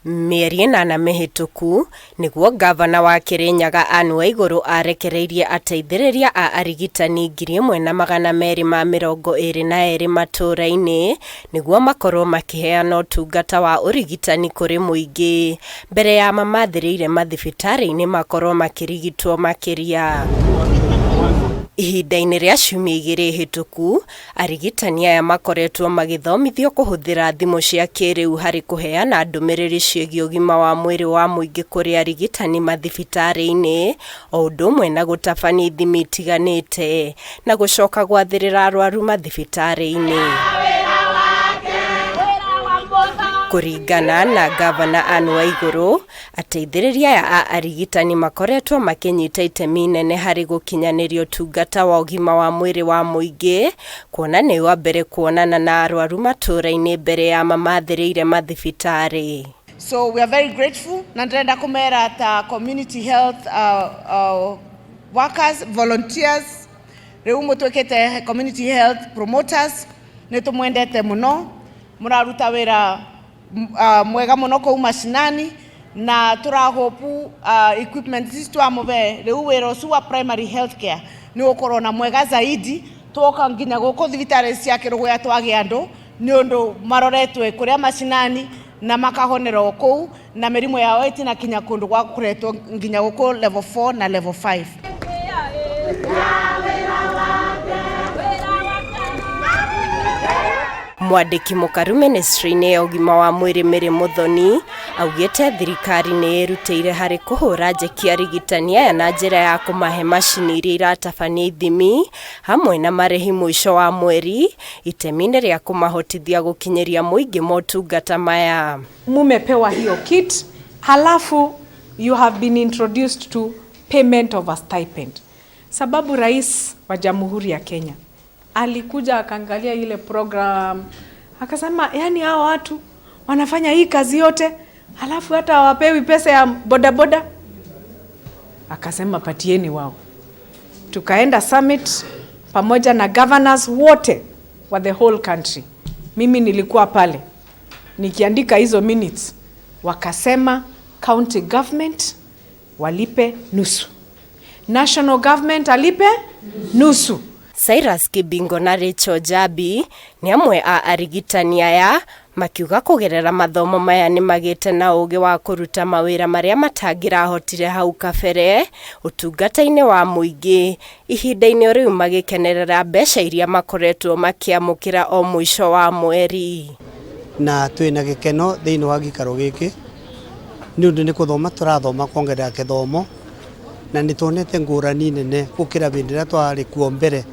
Mĩeri ĩnana mĩhĩtũku, nĩguo ngavana wa Kĩrĩnyaga Anne Waigũrũ arekereirie ateithĩrĩria a arigitani 1,222 matũũra-inĩ nĩguo makorwo makĩheana ũtungata wa ũrigitani kũrĩ mũingĩ mbere ya mamathĩrĩire mathibitarĩ-inĩ makorwo makĩrigitwo makĩria. Ihinda-inĩ rĩa ciumia igĩrĩ hĩtũku, arigitani aya makoretwo magĩthomithio kũhũthĩra thimũ cia kĩrĩu harĩ kũheana ndũmĩrĩri ciĩgiĩ ũgima wa mwĩrĩ wa mũingĩ kũrĩ arigitani mathibitarĩ-inĩ, o ũndũ ũmwe na gũtabania ithimi itiganĩte na gũcoka gwathĩrĩra arwaru mathibitarĩ-inĩ. Kũringana na ngavana Anne Waigũrũ, ateithĩrĩria aya a arigitani makoretwo makĩnyita itemi inene harĩ gũkinyanĩria ũtungata wa ũgima wa mwĩrĩ wa mũingĩ, kuona nĩ wa mbere kuonana na arwaru matũũra-inĩ mbere ya mamathĩrĩire mathibitarĩ. So we are very grateful na ndĩrenda kũmera ta community health workers, volunteers, rĩu mũtuĩkĩte community health promoters, nĩ tũmwendete mũno, mũraruta wĩra mwega mũno kũu mashinani na tũrahopu equipment ici twamũbe rĩu wĩra ũcio wa primary health care nĩ ũgũkorwo na mwega zaidi twoka nginya gũkũ thibitarĩ cia Kĩrũgũya twagĩa andũ nĩ ũndũ maroretwe kũrĩa mashinani na makahonera o kũu na mĩrimũ yao ĩtinakinya kũndũ gwa kũretwo nginya gũkũ level 4 na level 5. Mwandĩki mũkaru ministry-inĩ ya ũgima wa mwĩrĩ Mary Muthoni augĩte thirikari nĩ ĩrutĩire harĩ kũhũra njeki arigitani aya na njĩra ya kũmahe macini iria iratabania ithimi hamwe na marĩhi mũico wa mweri itemi-inĩ rĩa kũmahotithia gũkinyĩria mũingĩ motungata maya. Mumepewa hiyo kit, halafu you have been introduced to payment of a stipend. Sababu Rais wa Jamhuri ya Kenya alikuja akaangalia ile program akasema, yani hao watu wanafanya hii kazi yote halafu hata hawapewi pesa ya bodaboda. Akasema patieni wao. Tukaenda summit pamoja na governors wote wa the whole country. Mimi nilikuwa pale nikiandika hizo minutes, wakasema county government walipe nusu, national government alipe nusu. Cyrus Kibingo na Rachel Jabi nĩ amwe a arigitani aya makiuga kũgerera mathomo maya nĩ magĩte na ũgĩ wa kũruta mawĩra marĩa matangĩrahotire hau kabere ũtungata-inĩ wa mũingĩ ihinda-inĩ rĩu magĩkenerera mbeca iria makoretwo makĩamũkĩra o mũico wa mweri. Na twĩna gĩkeno thĩinĩ wa gĩikaro gĩkĩ nĩ ũndũ nĩ kũthoma tũrathoma kuongerera gĩthomo na nĩ tuonete ngũrani nene gũkĩra hĩndĩ ĩrĩa twarĩ kuo mbere.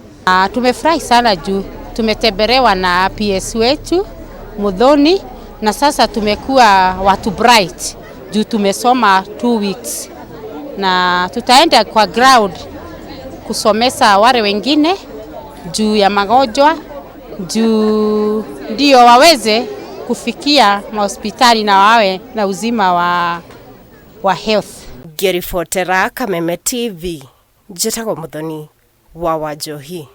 Tumefurahi sana juu tumetembelewa na PS wetu Muthoni na sasa tumekuwa watu bright juu tumesoma 2 weeks na tutaenda kwa ground kusomesa wale wengine juu ya magonjwa juu ndio waweze kufikia mahospitali na wawe na uzima wa health. Ngĩribotera Kameme TV, njĩtagwo Muthoni wa Wanjohi.